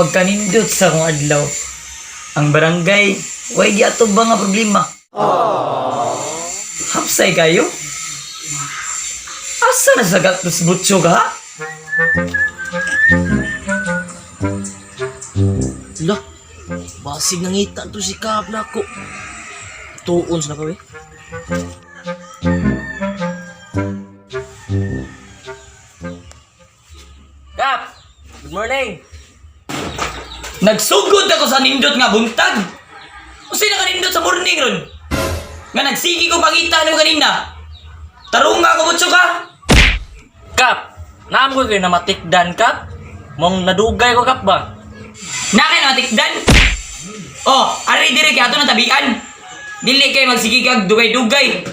Pagkanindot sa akong adlaw. Ang barangay, way giatog ba nga problema? Hapsay kayo? Asa na sa gatos butso ka, ha? Lah, basig nangita to si Kap nako. Tuon sa nako eh. Kap, good morning. Nagsugod ako sa nindot nga buntag. Unsay nakanindot sa morning ron? Nga nagsigi ko pangita nimo kanina. Tarunga ko butso ka. Kap, naam ko kayo na matikdan Kap. Mong nadugay ko Kap ba? Na kay natikdan. Oh, ari diri kay ato na tabian. Dili kay magsige kag dugay-dugay.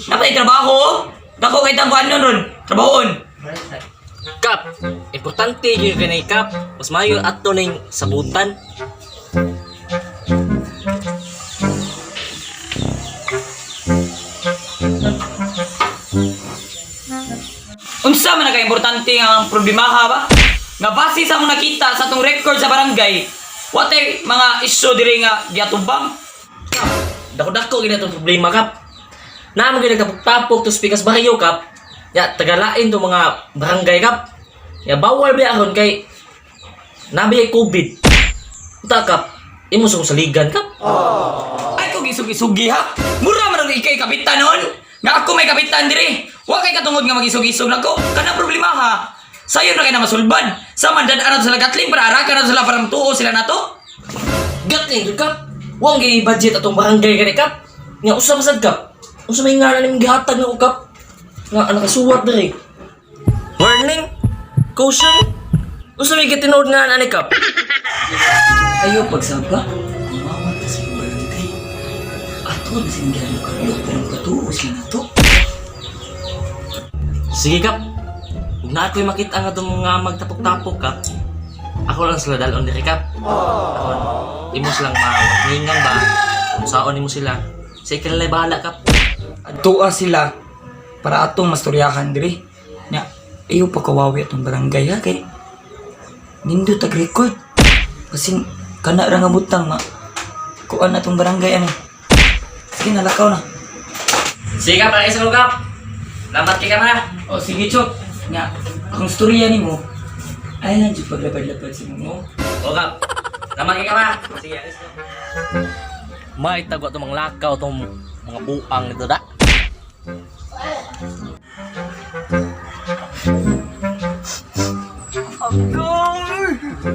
Napay trabaho, oh. Dako kay tang kuan ron. Trabahoon. Kap, importante yun kay Kap. Mas mayo ato ning sabutan. Unsa man ka importante nga ang problemaha ba? Nga base sa akong nakita sa atong record sa barangay, watay mga isyu diri nga giatubang. Kap, dako-dako gid atong problema Kap. Naam gyud nagtapok-tapok to speakers barrio Kap. Ya tagalain to mga barangay Kap. Ya bawal ba aron kay nabi ay COVID. Unta Kap, imo sa kong saligan Kap. Ay ko gisug-isugi ha. Mura man ang ikay kapitan noon. Nga ako may kapitan diri. Wa kay katungod nga magisug-isug nako. Kanang problema ha. Sayo na kay na masulban. Sa man dad-an sila gatling para arakan na sila para tuo sila nato. Gatling gyud Kap. Wang gay budget atong barangay gani Kap. Nga usa man sad Kap. Unsa may ngalan nimong gihatag nako Kap? Nga nakasuwat diri. Warning, caution. Unsa may gitinuod nga ani Kap? Ayo pagsaba. Mawat ta sa barangay. Ato na singgyan ko pero katuo sila nato. Sige Kap. Ug na ako'y makita nga itong mga magtapok-tapok Kap. Ako lang sila dalon diri Kap. Ako, imo silang maningan ba? Kung saon nimo sila. Sa ikanila'y bahala Kap. Adtoa sila para atong mastoryahan diri. Nya, iyo pa kawawi atong barangay ha kay nindot tag record. Kasi kana ra nga butang ma kuan atong barangay ani. Sige nalakaw na. Sige Kap, ayos ako Kap. Lamat kay ka na. O sige chok. Nya, akong storya nimo ay lang jud paglapad-lapad sa mo. O Kap. Lamat kay ka na. Sige, ayos ko. May tagwa itong mga lakaw, itong mga buang nito da.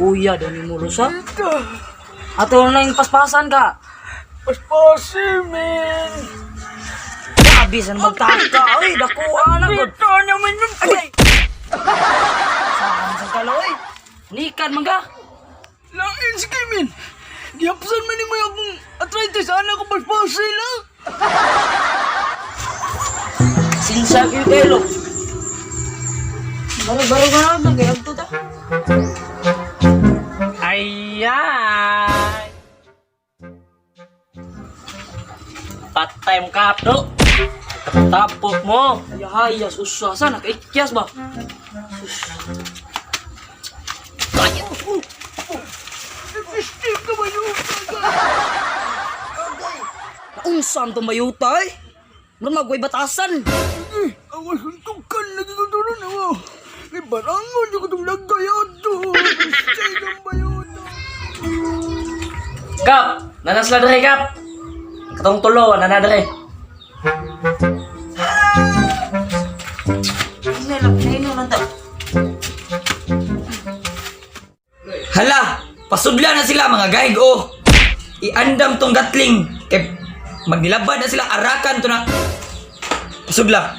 Kuya, daw ni Mulo sa. Ato na yung paspasan ka. Paspasi, men! Grabe, saan magtaka? Ay, dakuha na gud. Ito naman yung Ay! Saan sa kaloy? Nikan man ka. Lain si Kimin! Gihapsan man ni mo akong arthritis, ana ko paspasi lang! Sinsa kayo kayo, lo. Baro-baro ka na, kaya to ta. Ayan! Patay mo Kap, no? Tapok mo. Ay, hayas, usa. Saan? Nakaikyas ba? Steve ka ba yun? Unsa ang tumayuta eh? Mura magway batasan. Eh, ang suntukan lagi ko doon ako. May barangon yung itong lagay ato. Steve ang bayuta. Kap! Nanas la dere, Kap! Katong tulo, nana dere. Hala, pasudla na sila mga gaig oh. Iandam tong gatling kay magnilabad na sila arakan to na. Pasudla.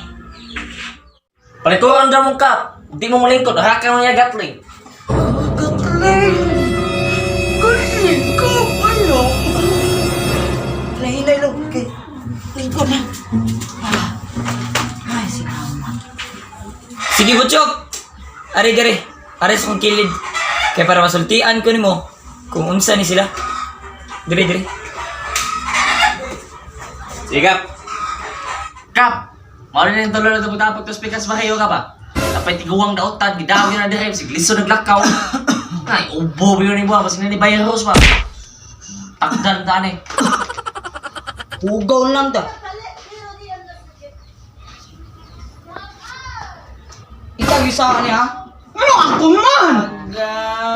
Palikuran daw mong Kap! Di mo malingkod, haka mo niya gatling. Gatling! Gatling ka! Ano? Nahinay lo. Kay, lingkod na. Ay, salamat. Sige butchok. Ari dere. Ari sa kong kilid. Kay para masultian ko nimo kung unsa ni sila. Dire dire. Sige, Kap! Kap! Mao na yung tulo na tapok tapos pikas mahayo ka ba? Napay tiguang daotan, gidaw yun na dere, sig liso naglakaw. Ay, ubo ba yun ni buwa? Basta ni virus ba? Takdan ta ni. Hugaw lang ta. Ikaw yung sa niya. Ano ako man?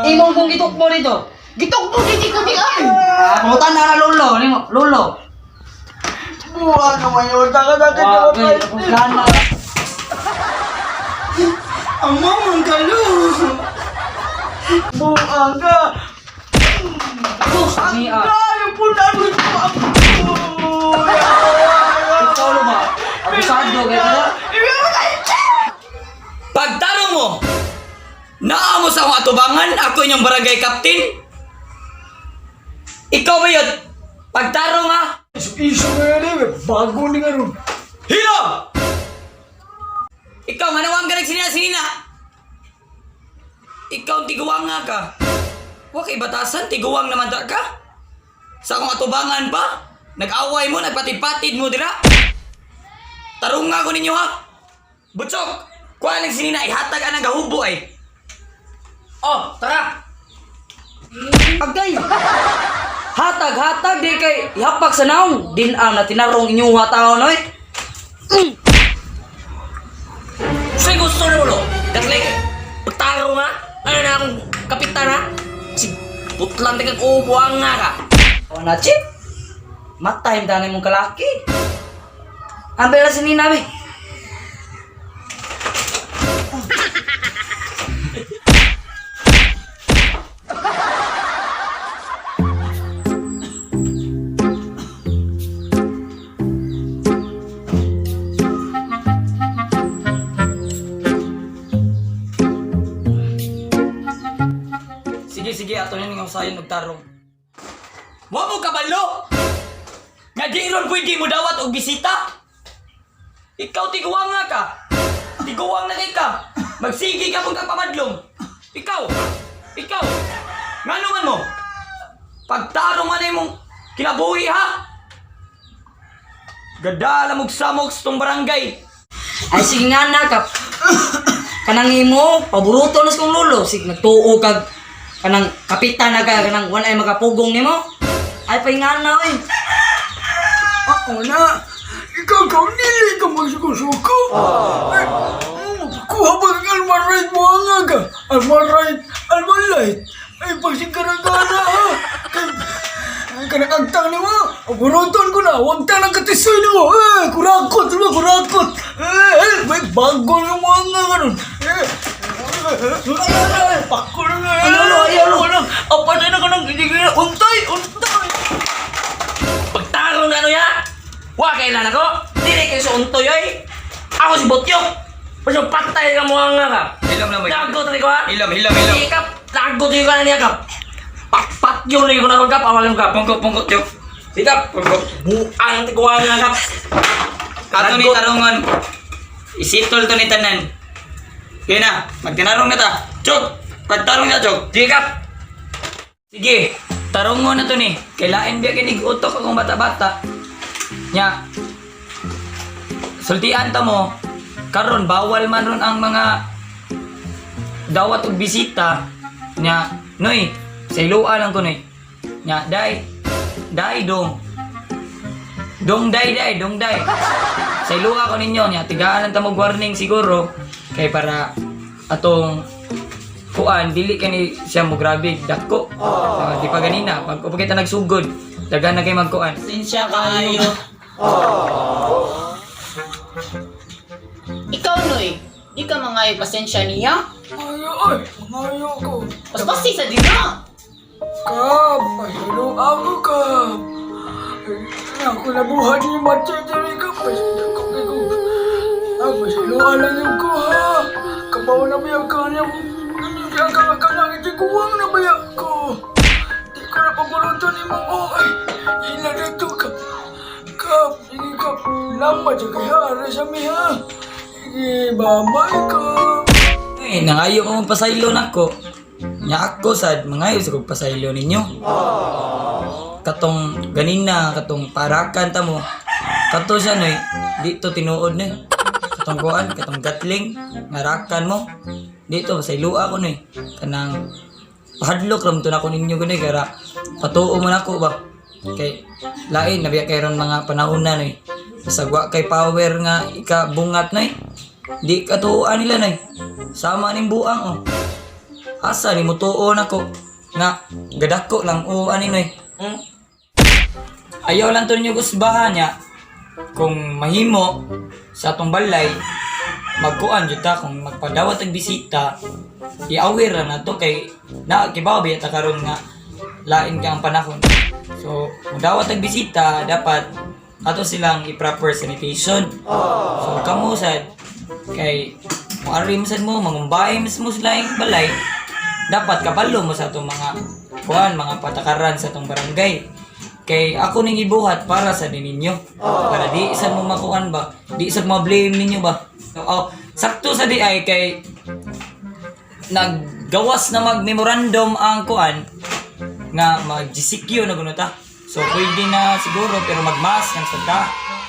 Imong kong gitukbo dito. Gitukbo gidi ko di ay. Pangutan na na lolo, nimo, lolo. Buwa ka mayor, taka taka Wa, kay gana. Ang mamang kalo. Buwa ka. Ni ah. Ay, pula mo pa. Ikaw lo ba? Abusado kay ka. Pagtarong mo, naa mo sa akong atubangan, ako inyong barangay captain. Ikaw ba yun? Pagtarong ha? Iso nga yan eh, bago ni nga ron. Hilo! Ikaw, manawang ka nagsinina-sinina. Ikaw, tiguang nga ka. Wa kay batasan, tiguang naman ta ka. Sa akong atubangan pa, nag-away mo, nagpatid-patid mo dira. Tarong nga ko ninyo ha. Butsok, kuha ng sinina, ihatag ang gahubo ay. Oh, tara! Agay. Hatag hatag di kay ihapak sa naong din ang na tinarong inyong taon oy. Sa'yo gusto na ulo. Gatling, pagtaro nga. Ano na akong kapitan ha? Si putlan tagang ubo ang nga ka. O na chip. Matay danay mong kalaki. Ambel na sinina be. Sige, sige, ato na ning usayon magtarong. Wa mo kabalo! Nga di ron pwede mo dawat og bisita! Ikaw tiguang nga ka! Tiguang na kay ka! Magsige ka kung pamadlong! Ikaw! Ikaw! Ngano man mo? Pagtarong man imong kinabuhi ha! Gadala mog samok sa tong barangay! Ay sige nga na kap. Kanang imo paboruto nas kong lolo sig nagtuo kag kanang kapitan na ka kanang wala ay makapugong nimo. Ay pa nga na oy. Ako na. Ikaw ka, nili ka magsuko-suko. Eh, kuha ba kang almarait mo ang aga? Almarait, almalait. Ay, pagsikaragana ha. Kay, ay, kanang agtang ni mo. Buruton ko na. Huwag ta ng katisoy ni mo. Eh, kurakot mo, kurakot. Eh, eh, may bago na mo ang aga nun. Eh, eh, eh, pako na nga. Ano, ano, ay, ano? Apatay na ka ng, hindi ka na, untay, untay. Pagtarong na ano ya? Wa kailan ako? Dili kayo sa untoy oy. Ako si Botyok. Basta patay ka mo nga ka. Hilom lang mo. Lagot na ko ha. Hilom, hilom, hilom. Sige kap, lagot ko na niya kap. Pakpat yun na ko na kap, awalan kap. Pungko, pungko, tiyo. Sige kap. Pungko. Buang tiguan nga kap. Ato ni Lagot. tarungon. Isitol to ni tanan. Kaya na, magtinarong na ta. Chok! Pagtarong na, Chok. Sige kap. Sige, tarungon na to ni. Kailain biya kinig utok akong bata-bata. Nya, sultian ta mo, karon bawal man ron ang mga dawat og bisita. Nya, noy, sa iloa lang ko noy. Nya, day, day dong. Dong day day, dong day. Sa iloa ko ninyo nya, tigaan lang ta mo warning siguro kay para atong kuan dili kani siya mo grabe dako. Ah, di pa ganina pag pag kita nagsugod, dagan na kay magkuan. Sinsya kayo. Ikaw, Noy, di ka mangayo pasensya niya. Ay, ay, mangayo ko. Paspasi sa dina. Kap, mahilo ako kap. Ay, ako nabuhat ni Matcha diri kap. Pasilo ko ko. Ah, pasilo lang yung ko ha. Kabaw na ba yung kanya? Kaya ka ka lang iti kuwang na ba ko? Di ko na paburuto ni mong o ay. Ila dito kap. Kap, sige kap. Lama dyan kaya ara sa mi ha. Sige, bye-bye kap. Eh, nangayo ko magpasaylo nako. Nya ako sad mangayo sa kog pasaylo ninyo. Katong ganina, katong parakan ta mo. Kato siya noy, dito tinuod ni. Katong kuan, katong gatling, ngarakan mo. Dito pasayloa ko noy. Kanang Pahadlok ram to nako ninyo gani kay ra patuo man ako ba. Kay lain na biya kay ron mga panahon na noy. Sa wa kay power nga ikabungat nay. Di katuoan nila nay. Sama ning buang oh. Asa ni mo tuo nako nga gadako lang o ani noy. Ayaw lang to ninyo gusbahan niya. Kung mahimo sa atong balay, magkuan jud ta kung magpadawat og bisita, i-aware ra na to kay na kibaw biya ta karon nga lain ka ang panahon. So, mudawat og bisita, dapat ato silang i-proper sanitation. So, kamo sad kay moari mo sad mo, mangumbay mo sa laing balay, dapat kabalo mo sa atong mga kuan, mga patakaran sa atong barangay. Kay ako ning ibuhat para sa ninyo. Para di sad mo makuan ba, di sad mo blame ninyo ba. Oh, sakto sa di ay kay naggawas na mag-memorandum ang kuan nga mag-GCQ na gano'n ta. So pwede na siguro pero mag-mask lang sa ta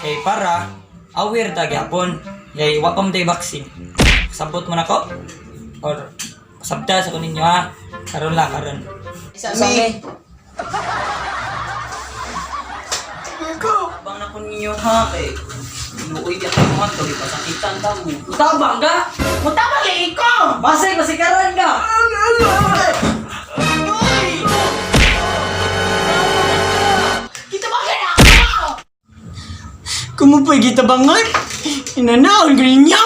kay para aware ta gyapon kay wa pa man tay vaccine. Sabot mo nako or sabta sa kuninyo ha. Karon lang karon. Sa mi. Kap! Bang na ko ninyo ha kay luoy di ako mga to ipasakitan ta mo. Mutabang ka? Mutabang kay ikaw. Basig, masikaran ka! Uy! Kita ba kaya ako? Kumupoy kita bangan? Inanaon ko niya?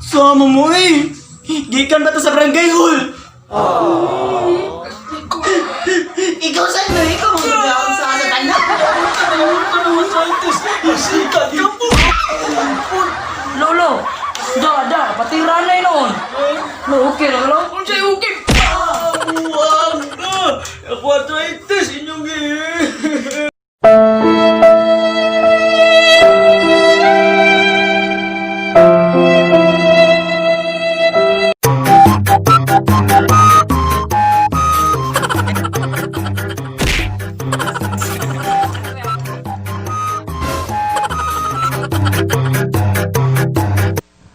Sama mo eh! Gikan ba ta sa barangay hall? Ikaw sa no, ikaw mo gagawin sa sa tanan. Sikat ka po! Lolo, da, da, patira na yun noon. Lo, okay lang, lo. Unsay okay? Buwag na! Ako arthritis inyong eh!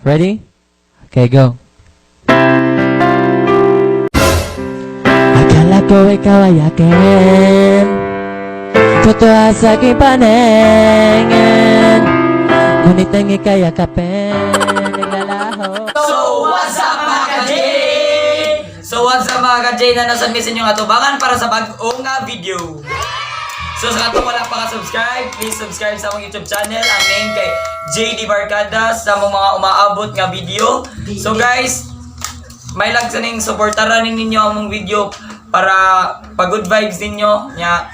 Ready? Okay, go. Akala ko ikaw ay akin. Totoo sa aking paningin. Ngunit nang ika'y yakapin, naglalaho. So what's up mga ka-J? So what's up mga ka-J na nasa miss inyong atubangan para sa bag-ong nga video. So sa katong wala pa ka-subscribe, please subscribe sa among YouTube channel. Ang name kay JD Barkada sa among mga umaabot nga video. So guys, may lag sa ning suportaran ninyo among video para pa good vibes ninyo nya.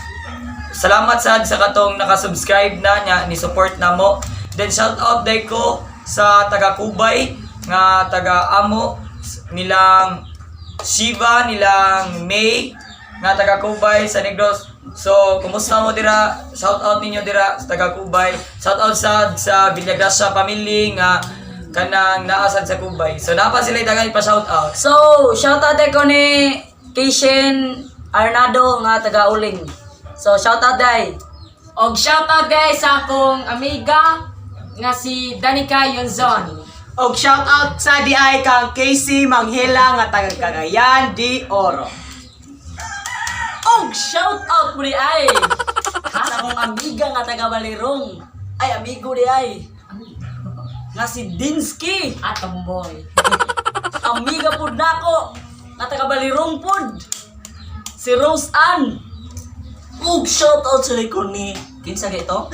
Salamat sad sa katong nakasubscribe na nya ni support na mo. Then shout out day ko sa taga Kubay nga taga amo nilang Shiva, nilang May nga taga Kubay sa Negros. So, kumusta mo dira? Shout out ninyo dira sa taga Kubay. Shout out sa Villagracia family nga kanang naasad sa Kubay. So, napa sila taga pa shout out. So, shoutout ko ni Kishin Arnado nga taga Uling. So, shoutout day. Og shoutout guys sa akong amiga nga si Danica Yunzon. Og shout out sa DI kang Casey Manghila nga taga Cagayan de Oro. Og shoutout mo ni ay. Sa akong amiga nga taga Balirong. Ay, amigo ni ay. Nga si Dinsky. At tomboy. Amiga pud nako nga taga Balirong pud. Si Rose Ann. Ug shout out sa likod ni kinsa kay to?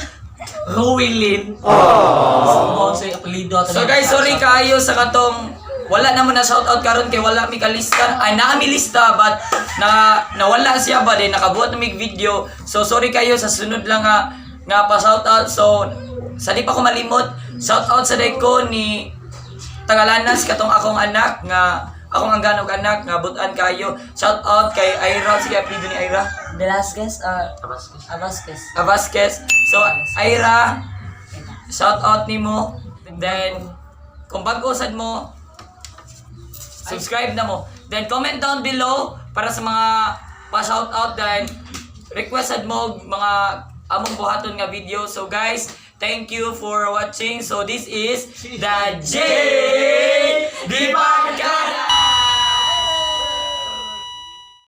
Rowilyn. Oh. Sa apelyido ato. So guys, sorry kaayo sa katong wala na mo na shout out karon kay wala mi kalista. Ay naa mi lista but na nawala siya ba din nakabuhat na mig video. So sorry kayo sa sunod lang nga nga pa shout out. So sa di pa ko malimot, shout out sa ko ni Tagalanas katong akong anak nga akong anggan og anak nga butan kayo. Shout out kay Ira, sige apelyido ni Ira. Velasquez, Avasquez. Ah, Vasquez. So, Ira, shout out nimo. Then, kung bago sad mo, subscribe na mo. Then, comment down below para sa mga pa-shout out. Then, request sad mo og mga among buhaton nga video. So, guys, thank you for watching. So, this is the J. Di